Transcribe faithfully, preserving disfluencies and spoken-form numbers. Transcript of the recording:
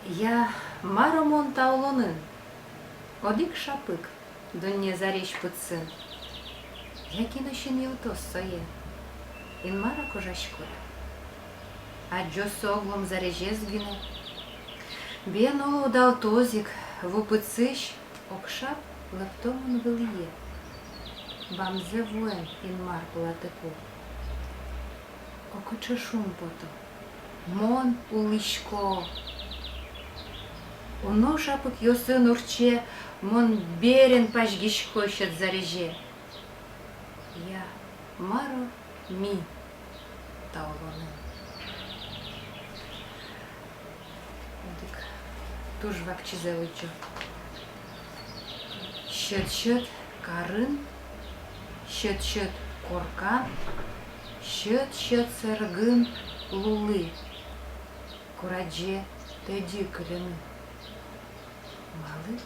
Я мар-о мон та улонын? Одӥг шапык дунне зарезь пыдсын. Яке но синйылтоз сое Инмар-а кожаськод? Адӟоз со оглом зарезез гинэ. Бен, оло, удалтоз ик, ву пыдсысь ог шап лӧпто мон вылӥе. Бамзэ вуэн Инмар пылатыку. О, кыӵе шумпото! Мон улӥсько. Уно шапыкъёсын ортче, мон берен пазьгисько сьӧд зарезе. Я мар-о ми та улонын? Одӥг туж вакчизэ лыдӟо. Сьӧд-сьӧд карын, сьӧд-сьӧд коркан, сьӧд-сьӧд сэргын лулы. Курадӟе тӧдьы кыльыны. Малы